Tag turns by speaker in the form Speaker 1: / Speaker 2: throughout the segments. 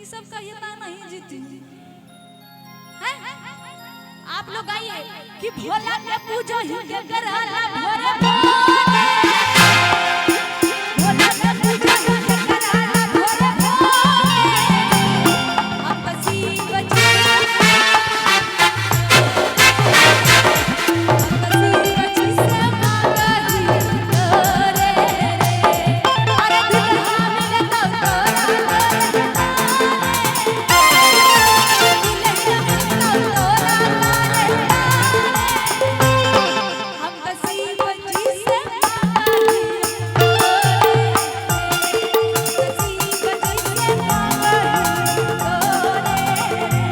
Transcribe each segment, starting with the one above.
Speaker 1: सब कहिए ता नहीं जीती हैं? आप लोग आइए कि भोला के पूजो ही के कराला भोरे भोरे, भोला के पूजो ही के कराला भोरे भोरे, हम तो शिव जी, हम तो शिव जी से मांगही तोरे रे, अरे दुल्हा मिलतौ तोरा तारे तारे, दुल्हा मिलतौ तोरा तारे तारे, हम तो शिव जी से मांगही तोरे रे, हम तो शिव जी से मांगही तोरे रे।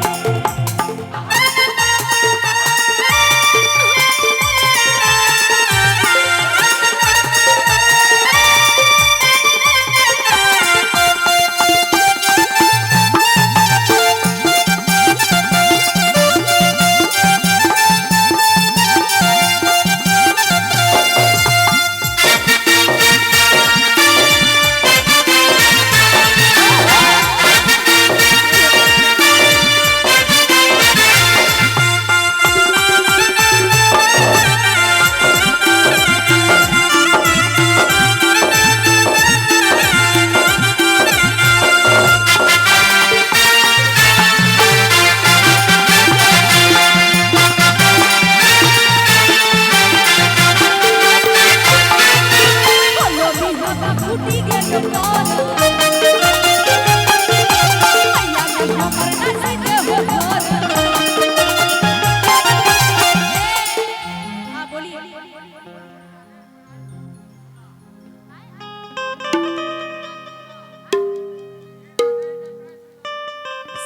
Speaker 1: बोलो बिहावा फूटी गेल कान, मैया में हमर नसीब हो घर। हाँ बोलिए।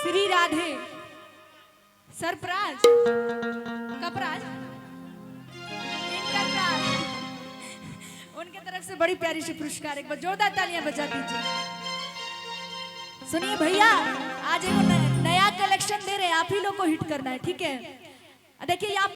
Speaker 1: श्री राधे सरप्राज कपराज इंटरप्राज उनके तरफ से बड़ी प्यारी सी पुरस्कार, एक बार जोरदार तालियां बजा दीजिए। सुनिए भैया, आज एक नया कलेक्शन दे रहे हैं, आप ही लोग को हिट करना है, ठीक है? देखिए आप।